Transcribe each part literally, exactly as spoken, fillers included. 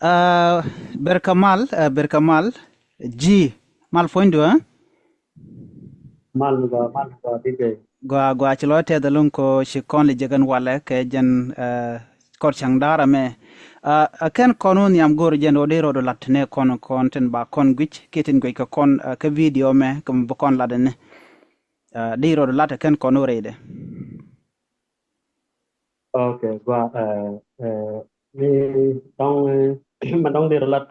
Ber kɛ mal, ber kɛ mal. Ji̱ mal puɔ̱nydu ɛ. Mal ni gɔaa, mal ni gɔaa, D J. Gɔaa, gɔaa, ci lɔ tɛth ɛlɔ̱ŋ kɔ ci kɔn li jɛ kɛn walɛ kɛ jɛn kɔr cäŋ da̱a̱r ɛmɛ. Ɛ kɛn kɔn wä nhiam go̱o̱r jɛn ɣöö dee rɔɔdu lat tɛnɛ kɔn, kɔn tin ba kɔn guic kiɛ tin guic kɛ kɔn kä video ɛmɛ kɛ mi bi kɔn lat ɛnɛ. Dee rɔɔdu lat ɛ kɛn kɔn wä rɛydɛ. Ok, gua, mi dɔŋ, mi dɔŋ dee rɔɔdu lat.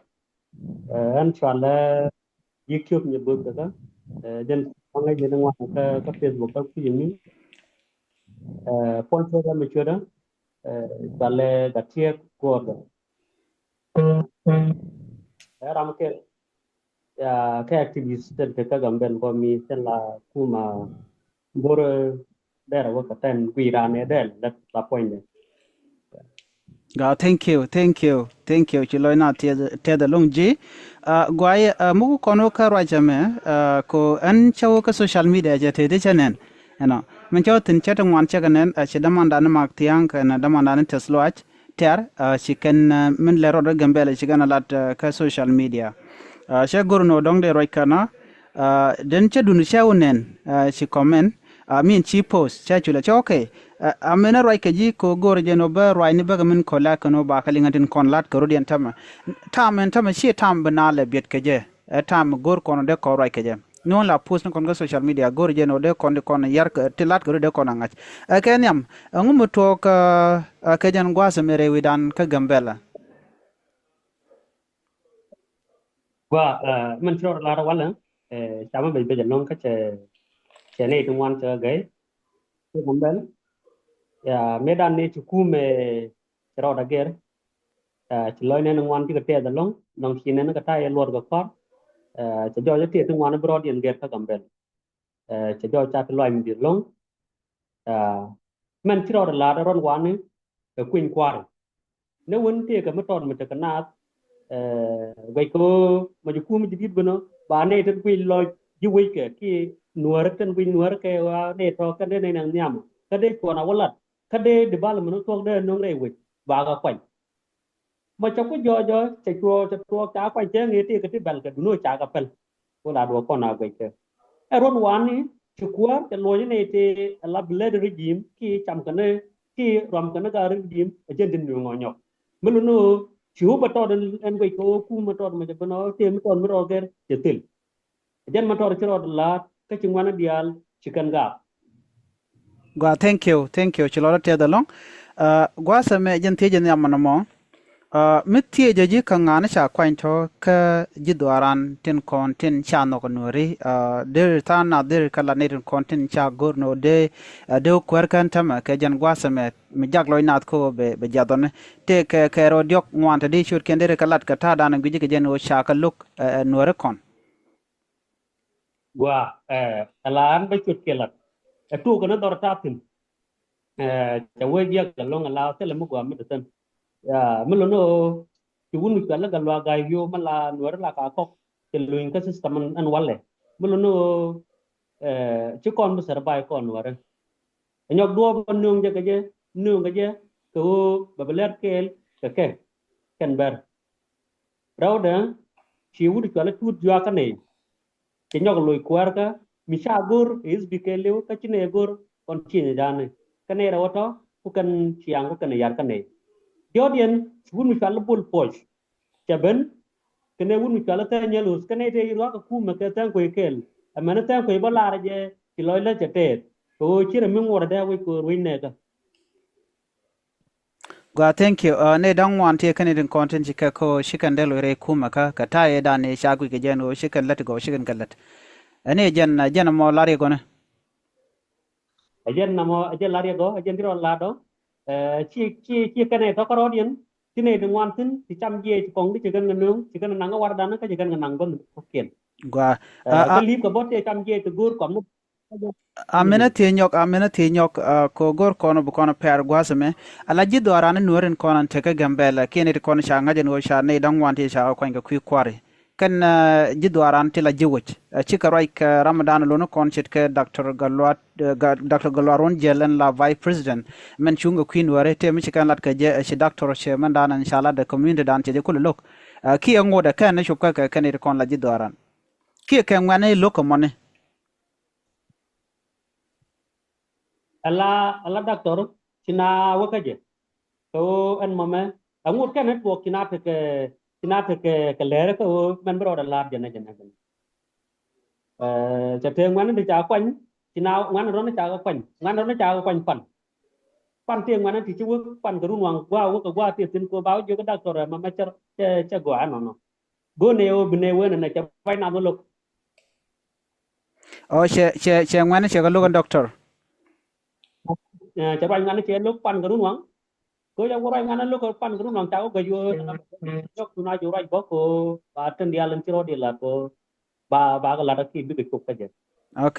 Ɛn cualɛ YouTube nyɛ both kɛ kä jɛn dɔŋ ɛ jɛn ŋuan kä Facebook kä kui̱ mi. Puɔ̱ny cuɔdä mi cuɔdä cualɛ Gatiek Guɔdɛ. Ɛ ram kɛ, ya, kɛ activist tɛn kɛ kä Gambɛl kɔ mi tɛn la kuma borɛ dɛrɛ wä kɛ tɛn gui ran ɛ dɛl lɛ la puɔ̱nydɛ. Gɔaa, thank you, thank you, thank you. Ci lɔc na tɛth ɛlɔ̱ŋ ji̱. Gɔaa, muk kɔn wä kä ruac ɛmɛ, ko ɛn cä wä kä social media cɛ tëë ti cä nɛn. Ɛnɔ min cä wä thi̱n cä ti ŋuan cä kɛ nɛn, ci dämandan ni Mak Thiaŋ kɛnɛ dämandan ni Tɛth Luac. Tɛr ci kɛn min lɛ rɔɔdɛ Gambɛl ci kɛn a lat kä social media. Cɛ go̱r ni wä dɔ̱ŋ dee ruac kɛn a den cä dun cɛ wä nɛn ci comment. Min ci post cɛ culɛ cɛ, okay. Amin a ruac kɛ ji̱ ko go̱r jɛ ni wä bä ruac ni bäkɛ min kɔ lak kɛn wä ba kɛ liŋ a tin kɔn lat kɛ rɔdiɛn tämɛ. Tam ɛn tämɛ ci tam bi naalɛ biɛt kɛ jɛ. Ɛ tam go̱r kɔn dee kɔn ruac kɛ jɛ. Ni wä la post ni kɔn kä social media go̱r jɛ ni wä dee kɔn di kɔn yar ti lat kɛ rɔdiɛn dee kɔn a ŋa̱c. Ɛ kɛ nhiam ɛŋu mi tuɔɔk kɛ jɛn gua̱a̱th mi rɛy wi̱dan kä Gambɛl. Gua, min ci rɔɔdɛ lar walɛ camä bec bec ɛlɔ̱ŋ kä cɛ, cɛ nɛy ti ŋuan cɛ gɛy. Ci Gambɛl, ya, mëëdan ni ci kumɛ ci rɔɔdɛ gɛr. Ci lɔc nɛn ŋuan ci kɛ tɛth ɛlɔ̱ŋ, nɔŋ ci nɛn kɛ ta̱yɛ luɔt kɛ kɔr. Cɛ jɔɔc ɛ tëë ti ŋuan bi rɔɔdiɛn gɛr kä Gambɛl. Cɛ jɔɔc ca ti luac mi di̱t ɛlɔ̱ŋ. Mɛn ci rɔɔdɛ la̱t rɔn wani kɛ kui̱ny kua̱ri. Ni wen tëëkɛ mi tɔt mi tekɛ naath guɛc kɛ ɣöö mɛ ji̱ kum ji̱ di̱t ben ɔ ba nɛy tet guic lɔc ji̱ wec kɛ ki nuäärä kɛn guic nuäärä kɛ ɣöö a nɛy tɔ̱ kɛn dee nɛy nɛn nhiamä kä dee cuɔn a wä lat kä dee development thuɔ̱k dee no̱ŋ rɛy wec ba kɛ kuany. Mɔ cɛ ku jɔɔcɔ cɛ cuɔɔk cɛ tuɔɔk ca kuany cɛ ŋee tëëkɛ ti bɛl kɛ dunoo ca kɛ pɛl. Ku la duɔk kɔn a guɛc kɛ ɛ ruɔ̱n wani ci kuäär cɛ luɔ̱c ni ti ɛ la blade regime ki cam kɛn ki ruam kɛn ka regime ɛ jɛn ti nuŋ ɔ nyɔk. Mi luni ɣöö ci wä bä tɔt ɛn guɛc kɛ ɣöö kum mi tɔt mɛ cɛ ben ɔ tëë mi tɔt mi rɔɔk gɛr cɛ thil. Jɛn ma tɔr ci rɔɔd la̱a̱t kä ci ŋuan diaal ci kɛn gaak. Gua, thank you, thank you. Ci lɔt a tiɛth ɛlɔ̱ŋ. Gua sɛmɛ jɛn thiec jɛn yamɔ nɔmɔ. Mi thiec jɛ ji̱ kä ŋa̱n ca kuany tɔ kä ji̱ dhuaran tin kɔn tin ca nhɔk nuɔri. Deri tha̱a̱ŋ na deri kä la ni tin kɔn tin ca go̱r nɔ dee dee kuäär kän tämɛ kɛ jɛn gua sɛmɛ mi jak lɔc nath ko bɛ bɛ jiathɔni. Tëë kɛ kɛ rɔ diɔk ŋuan te di ciöt kɛn deri kä lat kɛ ta̱a̱ dan gui̱ci kɛ jɛn ɣöö ca kä lo̱k nuɔri kɔn. Gua, ɛ la an bä cuot kiɛ lat ɛ tuuk kɛn dhɔr ta̱a̱ thi̱n. Cɛ wee jiɛk ɛlɔ̱ŋ ɛ la thilɛ mi gua mi te thi̱n. Mi lon ɣöö ci wun mi cual lä gal luaak ga̱a̱c wi̱i̱ mi la nuäärä la ka kɔk cɛ luny kä system ɛn walɛ. Mi lon ɣöö ci kɔn bi thɛr bay kɔn nuäärä. Ɛ nyɔk duɔɔp bä nööŋ jɛ kɛ jɛ nööŋ kɛ jɛ kɛ ɣöö bɛ bi lɛr kɛɛl kɛ kɛ kɛn bɛr. Rɛwdɛ ci wut cual i̱ tuut juakä nɛy. Ci nyɔk loc kuäärkä mi ca go̱r i̱ bi kɛ li̱w kä ci nɛy go̱r kɔn ci nɛy da̱a̱ni. Kä nɛy rɛw ɛ tɔ̱ ku kɛn ciaŋ ku kɛn yar kä nɛy. Diɔ̱ɔ̱diɛn ci wut mi cual i̱ bul puɔc. Cɛ ben kɛ nɛy wut mi cual i̱ thɛɛny nyɛl ɣöth kä nɛy tëë ci ruakä kumɛ kɛ thɛɛny kuec kɛɛl. Ɛmɛn i̱ thɛɛny kuec bä lar jɛ ci lɔc lät cɛ tɛɛth. Kɛ ɣöö ci rɛ mi ŋuɔt ɛ dee wec ko̱o̱r wec nɛɛkä. Gua, thank you. Nɛy da̱ŋ ŋuan ti kɛn itin kɔn tin ci kɛ ko ci kɛn dee loc rɛy kumɛ kä kɛ ta̱a̱ i̱ dan i̱ ca guic kɛ jɛn ɣöö ci kɛn lät gɔw ci kɛn kɛ lät. Ɛn i̱ jɛn jɛn ɛmɔ lar i̱ gɔnɛ. Ɛ jɛn ɛmɔ ɛ jɛn lar i̱ gɔ ɛ jɛn ti rɔ lar dɔ. Ci ci ci kɛn i̱ tɔk kärɔɔdiɛn ci nɛy ti ŋuan thi̱n ti cam jiɛc ti kɔŋ ti ci kɛn kɛ nööŋ ci kɛn naŋ kɛ wardan kä ci kɛn kɛ naŋ bä mi kɔkiɛn. Gua. Kä li̱i̱p kɛ bä ti cam jiɛc ti go̱o̱r kɔm. Aminä thiec nyɔk, aminä thiec nyɔk, ko go̱r kɔn bi kɔn pɛr gua̱a̱th ɛmɛ. Ala ji̱ dhɔaaran in nuääri in kɔn an tekä Gambɛla kiɛn it kɔn ca ŋa̱c ɛn ɣöö ca nɛy da̱ŋ wan ti ca kuany kɛ kui̱ kua̱ri. kɛn ji̱ dhuaaran ti la ji̱ wec. Cikɛ ruac kɛ ram dan luni kɔn ce̱tkɛ Doctor Gatluak, Doctor Gatluak Ruɔ̱n Jiɛl ɛn la Vice President mɛn cuŋ kɛ kui̱n wääri tëë mi ci kɛn lat kɛ jɛ ci doctor cɛ mɛn dan ɛn ca lat ɛ community dan cɛ jɛ kulɛ lo̱k. Kiɛ ŋot ɛ kɛn ni cop kä kɛ kɛn it kɔn la ji̱ dhuaaran kiɛ kɛ ŋuɛ̈ni lo̱k kɛ mɔni. Ala, ala doctor, ci na wä kä jɛ. Kɛ ɣöö ɛn mɔmɛ, ɛŋut kɛn ɛ tuɔɔk ci na tekɛ, ci na tekɛ kɛ lɛɛrɛ kɛ ɣöö mɛn bi rɔɔdɛ la̱r jɛnɛ, jɛnɛ, jɛnɛ. Cɛ tëë ŋuɛ̈ni ti ca kuany, ci na ŋuɛ̈ni rɔ̱ni ca kɛ kuany, ŋuɛ̈ni rɔ̱ni ca kɛ kuany pan. Pan tëë ŋuɛ̈ni ti ci wä pan kɛ run waŋ gua̱a̱ wä kɛ gua̱a̱ tëë thi̱n kɛ ɣöö ba wä jiök doctor ɛ mɔmɛ cɛ, cɛ, cɛ gɔaa ɛnɔnɔ. Go̱o̱nɛ ɣöö bi nɛ wen ɛnɛ cɛ ruac nath wä lo̱k. Ɔ cɛ, cɛ, cɛ ŋuɛ̈ni cɛ kɛ lo̱k ɛn doctor. Cɛ ruac ŋuɛ̈ni cɛ lo̱k pan kɛ run waŋ. Kɛ ɣöö cɛ wä ruac ŋuɛ̈ni lo̱k pan kɛ run waŋ ca wä guɛc ɣöö nyɔk tun a ji̱ ruac bä kɛ ɣöö ba tin diaal in ci rɔɔd ilat kɛ ɣöö ba, ba kɛ lat a ki bikɛ cop kä jɛ. Ok.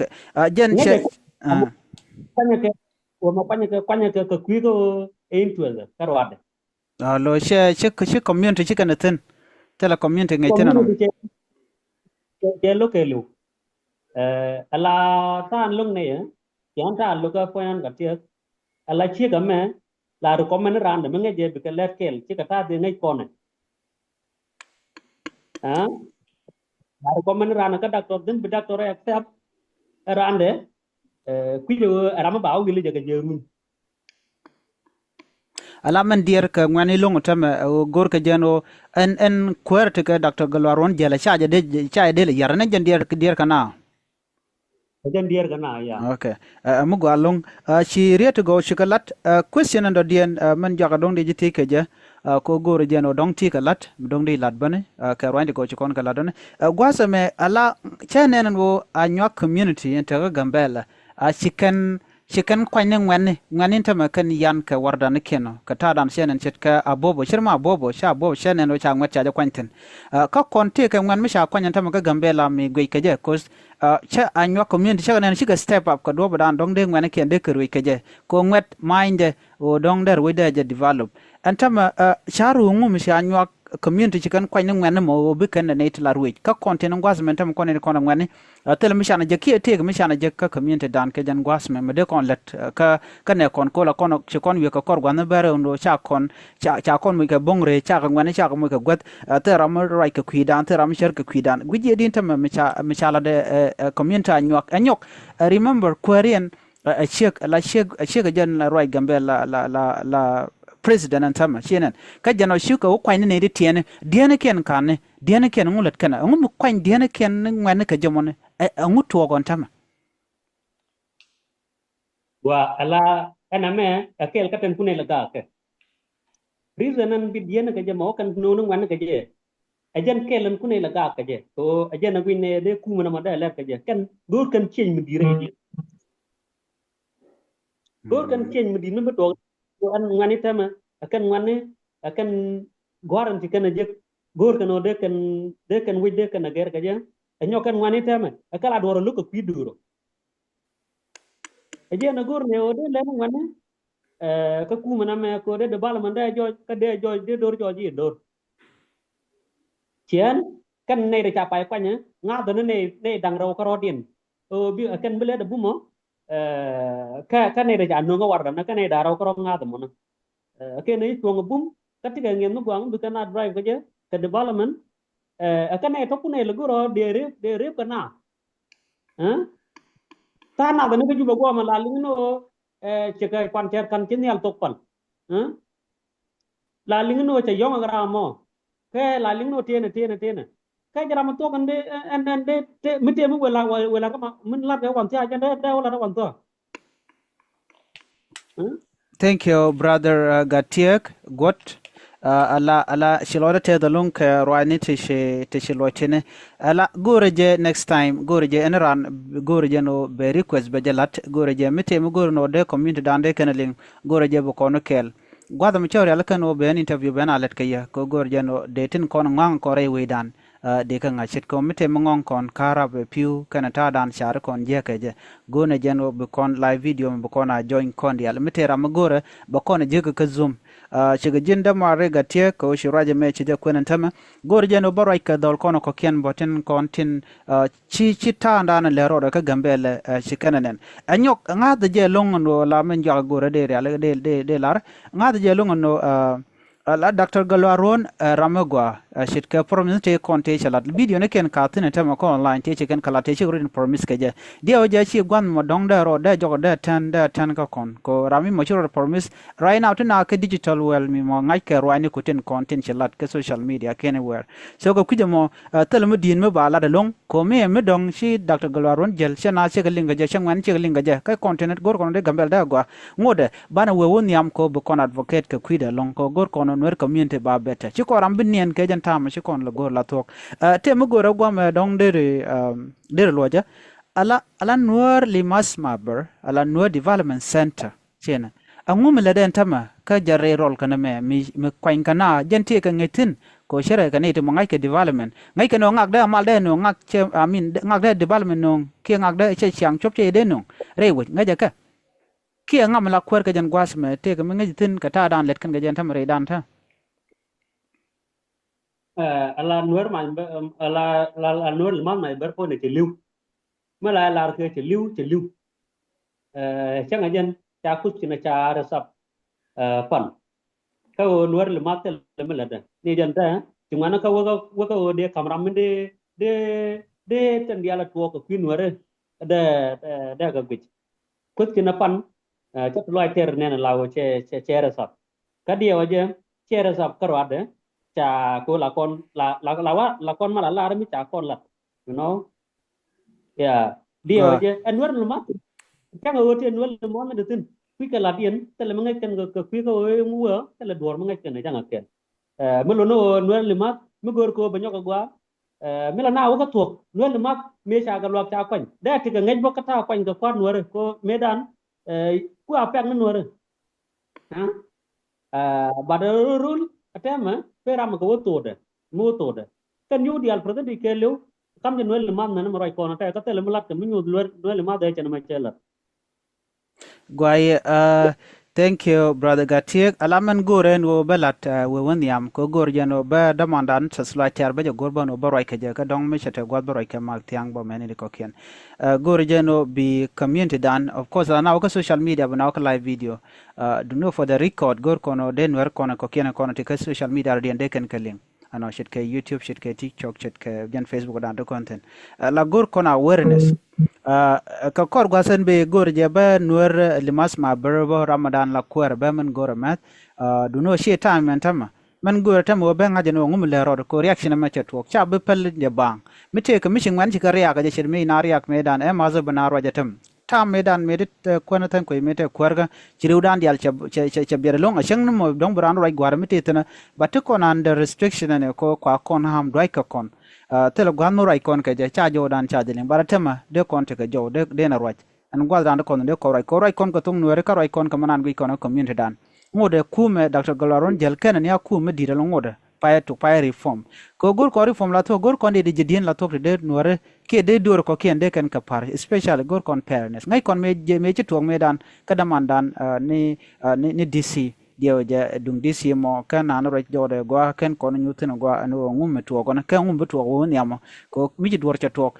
Jɛn cɛ kuanyɛ kɛ, wä ma kuanyɛ kɛ, kuanyɛ kɛ kɛ kui̱ kɛ ɣöö in tuɛl kɛ ruaadɛ. Alo cɛ, cɛ, cɛ community ci kɛn thi̱n. Thilɛ community ŋi̱i̱c thi̱n ɛnɔ. Community cɛ, cɛ, cɛ lo̱k kɛ li̱w. Ɛ, ala tha̱a̱ŋ lo̱k nɛy ɛ, cɛ ɣän ta̱a̱ lo̱k ɛ puɔ̱ny ɣän kɛ tiɛth. Ala ciek ɛmɛ la recommend randɛ mi ŋäc jɛ bikɛ lɛt kɛɛl cikɛ ta̱a̱ dhie ŋäc kɔnɛ. Ɛ, la recommend randɛ kä doctor, dhin bi doctor ɛ accept ɛ randɛ, ɛ, kui̱c ɛ ɣöö ɛ ram mi ba wä wi̱i̱ li jɛ kɛ jɛ run. Ala mɛn diɛɛr kɛ ŋuɛ̈ni lo̱ŋ tämɛ, ɛ, ɣöö go̱r kɛ jɛn ɣöö ɛn, ɛn kuäär ti kɛ Doctor Gatluak Ruɔ̱n Jiɛl, ca jɛ dee, ca jɛ dee lɛ yar, ɛn jɛn diɛɛr, diɛɛr kɛ na. Ɛ jɛn diɛɛr kɛ na, ya. Ok. Ɛ, ɛ, mi gɔaa lo̱ŋ. Ɛ, ci riet ti gɔw ci kɛ lat, ɛ, question ɛn dɔ̱diɛn, ɛ, mɛn jɔak ɛ dɔ̱ŋ di ji̱ thiec kɛ jɛ, ɛ, kɛ ɣöö go̱r jɛn ɣöö dɔ̱ŋ ti kɛ lat, dɔ̱ŋ di lat bäni, ɛ, kɛ ruany ti gɔw ci kɔn kɛ lat dɔ̱ni. Ɛ, gua̱a̱th ɛmɛ, ala, cä nɛn ɛn ɣöö Anyuak community ɛn tekä Gambɛla, ɛ, ci kɛn Ci kɛn kuany ni ŋuɛ̈tni, ŋuɛ̈tni tämɛ kɛn yan kɛ warɛgaknikiɛn ɔ, kɛ ta̱a̱dan cɛ nɛn ce̱tkɛ Abobo, ce̱t mi Abobo, cä Abobo cɛ nɛn ɣöö ca ŋuɛ̈t ca jɛ kuany thi̱n. Ɛ, kä kɔn tëëkɛ ŋuɛ̈t mi ca kuany ɛn tämɛ kä Gambɛla mi guic kɛ jɛ, 'cause, ɛ, cä Anyuak community cä kɛ nɛn cikɛ step up kɛ duɔ̱ɔ̱pdan dɔ̱ŋ dee ŋuɛ̈tnikiɛn dee kɛ ruëc kɛ jɛ. Kɛ ɣöö ŋuɛ̈t ma̱a̱nydɛ ɣöö dɔ̱ŋ dee ruëcdɛ jɛ develop. Ɛn tämɛ, ɛ, ca ruɔ̱ŋ ŋu mi ca Anyuak community ci kɛn kuany ni ŋuɛ̈tni mɔ ɣöö bi kɛn ɛ nɛy ti la ruëc. Kä kɔn tin gua̱th mɛn tämɛ kɔn in kɔn ɛ ŋuɛ̈tni. Ɛ, thilɛ mi canɛ jek kiɛ tëëk mi canɛ jek kä community dan kɛ jɛn gua̱a̱th mɛ, mi dee kɔn lät, ɛ, kä, kä nɛ kɔn kola kɔn ci kɔn wi̱i̱ kɛ kɔr gua̱nh ni bɛr ɛn ɣöö ca kɔn, ca, ca kɔn moc kɛ bo̱ŋ rɛy, ca kɛ ŋuɛ̈tni, ca kɛ moc kɛ guäth, ɛ, thil ram mi ruac kɛ kui̱dan, thil ram mi cär kɛ kui̱dan. Guic yɛ din tämɛ mi ca, mi ca latdɛ, ɛ, ɛ, community Anyuak, Anyuak, ɛ, remember kuääriɛn, ɛ, ɛ ciek, la ciek, ɛ ciek ɛ jɛn la ruac Gambɛla la, la, la, la president ɛn tämɛ, ci nɛn. Kä jɛn ɔ ciek kɛ wä kuany ni nɛy ti tiɛɛni, diɛɛnikiɛn ka̱ni, diɛɛnikiɛn ŋu lät kɛnɛ, ɛŋu mi kuany diɛɛnikiɛn ni ŋuɛ̈tni kɛ jɛ mɔni. Ɛ, ɛŋu tuɔɔk ɣɔn tämɛ? Wa, ala ɛn ɛmɛ ɛ kɛl kä tɛn kunɛ lɛ gak kɛ. Reason ɛn bi diɛn kɛ jɛ mɛ wä kɛn no̱o̱ŋ ni ŋuɛ̈tni kɛ jɛ. Ɛ jɛn kɛl ɛn kunɛ lɛ gak kɛ jɛ. Kɛ ɣöö ɛ jɛn ɛ gui̱n nɛ dee kumɛ nɔmɔ dee lɛr kɛ jɛ. Kɛn go̱o̱r kɛn change mi di̱i̱t rɛy diɛn. Go̱o̱r kɛn change mi di̱i̱t mi bi tuɔɔk. Ɛn ŋuɛ̈tni tämɛ, ɛ kɛn ŋuɛ̈tni, ɛ kɛn gua̱a̱r ɛn ti kɛn ɛ jek. Go̱o̱r kɛn ɣöö dee kɛn, dee kɛn wec dee kɛn ɛ gɛr kɛ jɛ. Ɛ nyɔk kɛn ŋuɛ̈tni tämɛ, ɛ kɛ la duɔ̱ɔ̱r ɛ lo̱k kɛ kui̱ duur ɔ. Ɛ jɛn ɛ go̱r nɛ ɣöö dee lɛn ŋuɛ̈tni, ɛ, kä kumɛ namɛ kɛ ɣöö dee development dee jɔɔc, kä dee jɔɔc, dee do̱r jɔɔc i̱ do̱r. Ciɛn, kɛn nɛy rɛ ca pay kuanyɛ, ŋa̱thä ni nɛy, nɛy da̱ŋ rɛw kärɔɔdiɛn. Ɣöö bi, ɛ kɛn bi lɛt ɛ bumɔ, ɛ, kä, kä nɛy rɛ ca no̱ŋ kä warda ni kä nɛy da̱ŋ rɛw kärɔɔd ŋa̱thä mɔnä. Ɛ, kɛn i̱ cuɔ̱ŋ ɛ bum, kä tikɛ ŋi̱eth mi gua̱a̱ŋ bi kɛn a drive kä jɛ, kɛ development, ɛ, ɛ kɛn nɛy tɔ̱ kun nɛy lɛ go̱r ɣöö dee rep, dee rep kɛ naath. Ɛ? Tha̱a̱ŋ nath ni kä Jubɛ guɔmɛ la liŋ ni ɣöö, ɛ, cɛ kɛ kuan cɛɛr ka̱n ci nhial thok pal. Ɛ? La liŋ ni ɣöö cɛ yɔ̱ŋ ɛ ram mɔ. Kɛ la liŋ ni ɣöö tëënɛ, tëënɛ, tëënɛ. Kɛ jɛ ram mi thuɔ̱k ɛn dee, ɛn, ɛn dee, mi tëë mi wela, wela kä ma, min lat kɛ wan thia̱a̱ jɛn dee, dee wä lat ɛ wan thua̱a̱. Thank you, brother, uh, Gatiek. Guɔt, uh, ala, ala ci lɔcdä tɛth ɛlɔ̱ŋ kɛ ruaacni ti ci, ti ci luɔc tini. Ala go̱o̱rä jɛ next time, go̱o̱rä jɛ ɛn ran, go̱o̱rä jɛ nɔ bɛ request bɛ jɛ lat, go̱o̱rä jɛ mi tëë mi go̱o̱rä nɔ dee community dan dee kɛn liŋ, go̱o̱rä jɛ bi kɔn kɛɛl. Gua̱th mi cä rial kɛn wä ben interview ben a lɛt kɛ yɛ, kɛ go̱o̱rä jɛ nɔ dee tin kɔn ŋɔaŋ kɔn rɛy wecdan. Dee kä ŋa̱c ce̱tkɛ mi tëë mi ŋɔ̱ŋ kɔn ka̱rap ɛ pi̱w kɛnɛ ta̱a̱dan car kɔn jiäkɛ jɛ. Go̱o̱nɛ jɛn ɣöö bi kɔn live video mi bi kɔn a join kɔn diaal. Mi tëë ram mi go̱rɛ bɛ kɔn a jiäkɛ kä Zoom. Cikɛ ji̱n dämaar rik a tiek kɛ ɣöö ci ruac ɛmɛ ci jɛ kuɛn ɛn tämɛ. Go̱o̱rɛ jɛn ɣöö bä ruac kɛ dhɔl kɔn kɔ̱kiɛn bä tin kɔn tin ci ci ta̱a̱dan lɛ rɔɔdɛ kä Gambɛlɛ ci kɛn ɛ nɛn. Ɛ nyɔk ŋa̱th jɛ lo̱ŋ ɛn ɣöö la min juak go̱o̱rɛ dee rial dee dee lar. Ŋa̱th jɛ lo̱ŋ ɛn ɣöö la Doctor Galwa Ruɔ̱n ram mi gɔaa ce̱tkɛ promise tëë kɔn tëë cɛ lat. Video ni kɛn ka thi̱n ɛ tämɛ kɔn online tëë ci kɛn kɛ lat tëë ci written promise kɛ jɛ. Diɛw jɛ ci gua̱n mɔ dɔ̱ŋ dee rɔ dee jɔk dee tɛn dee tɛn kä kɔn. Ko ram mi mɔ ci rɔ promise right now ti na kä digital world mi mɔ ŋa̱ckɛ ruacni ku tin kɔn tin ci lat kä social media kɛn iwɛɛr. So kɛ kui̱cɛ mɔ thil mi di̱i̱n mi ba lat ɛlɔ̱ŋ. Ko mi mi dɔ̱ŋ ci Doctor Galwa Ruɔ̱n jɛl cɛ na cɛ kɛ liŋ kɛ jɛ cɛ ŋuɛn cɛ kɛ liŋ kɛ jɛ kä kɔn tin go̱r kɔn dee Gambɛl dee gɔaa. Ŋotdɛ banɛ wee wä nhiam ko bi kɔn advocate kɛ kui̱dɛ ɛlɔ̱ŋ ko go̱r kɔn Nuer community ba better. Ci kɔn ram bi niɛn kɛ jɛn ta̱a̱mɛ ci kɔn lɛ go̱r la thuɔ̱k. Tëë mi go̱rɛ guamɛ dɔ̱ŋ deri deri luɔcä. Ala ala Nuer Limas Maber ala Nuer Development Center. Cienɛ ɛŋu mi lätdɛ ɛn tämɛ kä jɛ rɛy rɔl kɛn ɛmɛ mi mi kuany kɛn a jɛn tëë kɛ ŋäc thi̱n. Ko cärɛ kɛ ni ti mɔ ŋa̱ckɛ development ŋäckɛ ni ɔ ŋakdɛ amal dɛ ni ɔ ŋak cɛ I mean ŋakdɛ development ni ɔ kiɛ ŋakdɛ cɛ ciaŋ cuɔp cɛ dee ni ɔ rɛy wec ŋäcɛ kɛ. Kiɛ ŋam la kuäär kɛ jɛn gua̱a̱th mɛ tëëkɛ mi ŋäc thi̱n kɛ ta̱a̱dan lɛt kɛn kɛ jɛn tämɛ rɛydan tä. Ala Nuer ma ala ala Nuer Limath Maber kɔn cɛ li̱w. Mi la lar kɛ cɛ li̱w cɛ li̱w. Cäŋ a jɛn ca kuth ci na ca resap pan. Kä ɣöö Nuer Limath thil mi lätdä ni jɛn tä ci ŋuanä kä wäkä wäkä ɣöö dee ka̱m ram mi dee dee dee tɛn diaal a tuɔɔk kɛ kui̱ Nuɛri. Dee dee kɛ guic kuth ci na pan. Cä ti luac tɛr nɛn a la ɣöö cɛ cɛ cɛ resap. Kä diɛw a jɛ cɛ resap kä ruatdɛ ca ko la kɔn la la la wa la kɔn ma la lar mi ca kɔn lat. You know. Yeah. Diɛ wä jɛ ɛn Nuer Limath. Cäŋ ɛ ɣöö ti ɛn Nuer Limath mi dee thi̱n kui̱ kɛ lat yɛn thilɛ mi ŋäc kɛn kɛ kui̱ kä ɣöö ŋu wä thilɛ duɔ̱ɔ̱r mi ŋäc kɛn cäŋ ɛ kɛn. Mi lon ni ɣöö Nuer Limath mi go̱o̱r kɛ ɣöö bɛ nyɔk ɛ gɔaa. Mi la na wä kä thuɔ̱k Nuer Limath mëë ca kɛ luak ca kuany dee ti kɛ ŋäc bä kä ta̱a̱ kuany kɛ kua̱r Nuɛri kɛ ɣöö mëëdan ku a pɛk ni Nuɛri. Bat run a tɛmɛ pe ram kɛ wä thotdɛ mi wä thotdɛ kɛn yio̱w diaal president kɛ liw. Kam jɛ Nuer Limath mɛn mi ruac kɔn a tɛk kä thilɛ mi lat kɛ mi nyuuth Nuer Limath ɛ cɛn mɛ cɛ lat. Guay. Thank you brother Gatiek. Ala mɛn go̱o̱r ɛn ɣöö bä lat wee wä nhiam kɛ go̱o̱r jɛn ɣöö bä dämandan sas luac tɛ̈r bä jɛ go̱o̱r bä ɛn ɣöö bä ruac kɛ jɛ kä dɔ̱ŋ mi cɛ te gua̱th bä ruac kɛ mak thia̱ŋ bä mɛn in kɔ̱kiɛn. Go̱o̱r jɛn ɣöö bi community dan of course la na wä kä social media bä na wä kä live video. Duno for the record go̱o̱r kɔn ɣöö dee Nuer kɔn kɔ̱kiɛn kɔn ti kä social media rɔ diɛn dee kɛn kɛ liŋ. Ɛnɔ ce̱tkɛ YouTube ce̱tkɛ TikTok ce̱tkɛ jɛn Facebook dan ti kɔn thi̱n. La go̱o̱r kɔn awareness. Kɛ kɔr gua̱th ɛn bi go̱o̱r jɛ bä Nuer Limath Maber bä Ramadan la kuäär bä mɛn go̱o̱r ɛmɛth. Duno ci time mɛn tämɛ mɛn go̱o̱r tämɛ wä bä ŋa̱c ɛn wä ŋum lɛ rɔɔd ko reaction ɛmɛ cɛ tuɔɔk ca bi päl jɛ baŋ. Mi tëëkɛ mi ci ŋuɛn ci kɛ riak ɛ jɛ ce̱t mi na riak mëëdan ɛ math bä na ruac ɛ tämɛ. Tam mëëdan mëë ti kuäär ni thäny kuec mëë ti kuäärkä ci riwdan diaal cɛ cɛ cɛ biɛt ɛlɔ̱ŋ a cäŋ ni mɔ dɔ̱ŋ bi raan ruac gua̱a̱r mi ti thi̱n. But ti kɔn under restriction ɛn ɛ kɔ kua kɔn ham duac kɛ kɔn. Thilɛ gua̱a̱th mi ruac kɔn kɛ jɛ ca jɔwdan ca jɛ liŋ but a tämɛ dee kɔn tekɛ jɔw dee dee na ruac. Ɛn gua̱a̱th raan ti kɔn dee kɔn ruac kɔ ruac kɔn kɛ thoŋ Nuɛɛri kä ruac kɔn kɛ mi naan guic kɔn ɛ community dan. Ŋot ɛ kumɛ Doctor Galwa Ruɔ̱n jäl kɛnɛ ni a kumɛ di̱t ɛlɔ̱ŋ ŋot ɛ. Payɛ tuk payɛ reform. Kɛ go̱r kɔn reform la thuɔ̱k go̱r kɔn dee di jɛ di̱n la thuɔ̱k ti dee Nuɛɛri kiɛ dee duɔr kɔ̱kiɛn dee kɛn kɛ pa̱r especially go̱r kɔn fairness ŋäc kɔn mëë mëë ci tuɔɔk mëëdan kä dämandan ni ni D C diɛw jɛ duŋ D C mɔ kɛn naan ruac jɔwdɛ gɔaa kɛn kɔn nyuth thi̱n gɔaa ɛn ɣöö ŋum mi tuɔɔk kɔn kɛn ŋum bi tuɔɔk wä nhiamɔ. Kɛ mi ci duɔr cɛ tuɔɔk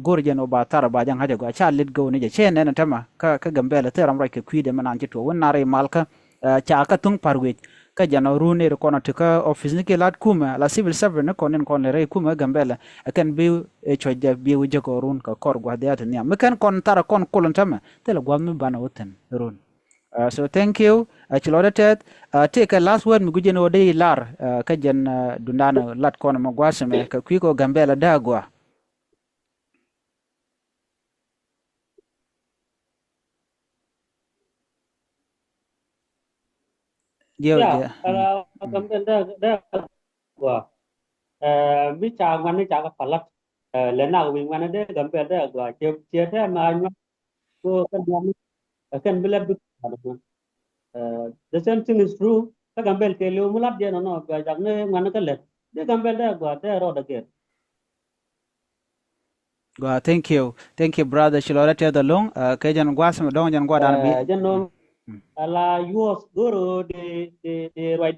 go̱r jɛn ɣöö ba thar ba jɛ ŋa̱c ɛ gɔaa ca lit gɔw ni jɛ cɛ nɛn ɛ tämɛ kä kä Gambɛlɛ thil ram ruac kɛ kui̱dɛ mi naan ci tuɔɔk wä nar imal kä. Ca kä thuŋ pa̱r wec kä jɛn ɔ run ëë ri kɔn ɔ ti kä office ni kiɛ lat kumɛ la civil servant ni kɔn in kɔn lɛ rɛy kumɛ kä Gambɛlɛ. Ɛ kɛn bi ɛ cuɔ̱c jɛ bi wä jek ɔ run kɛ kɔr gua̱th dhiath ti nhiam mi kɛn kɔn thar ɛ kɔn kol in tämɛ thilɛ gua̱th mi banɛ wä thi̱n run. So thank you. Ci lɔcdä tɛth. Tëëkɛ last word mi gui̱c jɛn ɣöö dee i̱ lar kä jɛn dundan lat kɔn ɛmɔ gua̱th ɛmɛ kɛ kui̱ kɛ ɣöö Gambɛlɛ dee a gɔaa. Diɛw jɛ. Gambɛl dee dee gua. Mi ca ŋuan ni ca kɛ palat. Lɛ nak wi̱i̱ ŋuan ni dee Gambɛl dee gua. Ciɛ ciɛ dee ma nyuan. Ko kɛn ŋuan ni kɛn bi lɛt bi. The same thing is true. Kä Gambɛl kɛ liw mi lat jɛ nɔnɔ gua jak ni ŋuan ni kä lɛt. Dee Gambɛl dee gua dee rɔɔd again. Gua, thank you. Thank you, brother. Ci lɔcdä tiɛth ɛlɔ̱ŋ. Kɛ jɛn gua̱a̱th mi dɔ̱ŋ jɛn gua̱a̱th dan bi. Jɛn nɔŋ ala yuɔth go̱r ɣöö dee, dee, dee ruac